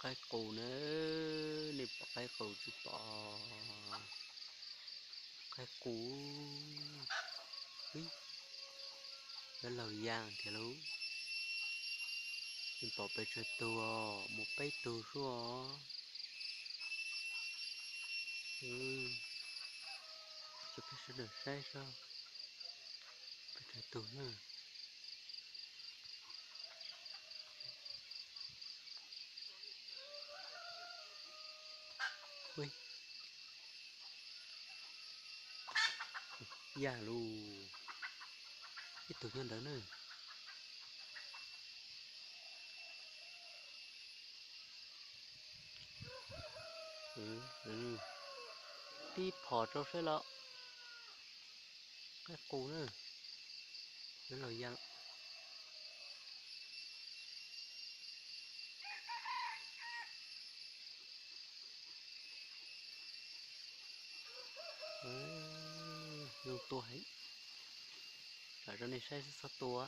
Qaib qus na, nej pom qaib qus tsis pom? Qaib qus, yuav laug ya thiab lauj. Nej pom pes tsawg tug os? Muaj peb tug xwb os. Coj peb sawv daws saib seb pes tsawg tug na. Yaj lus, ib tug nyob ntawd na. Tib phom rau saib los. Qaib qus na, yuav laug ya. Zoo tua heev. Lam rau nej saib xwb txhob tua.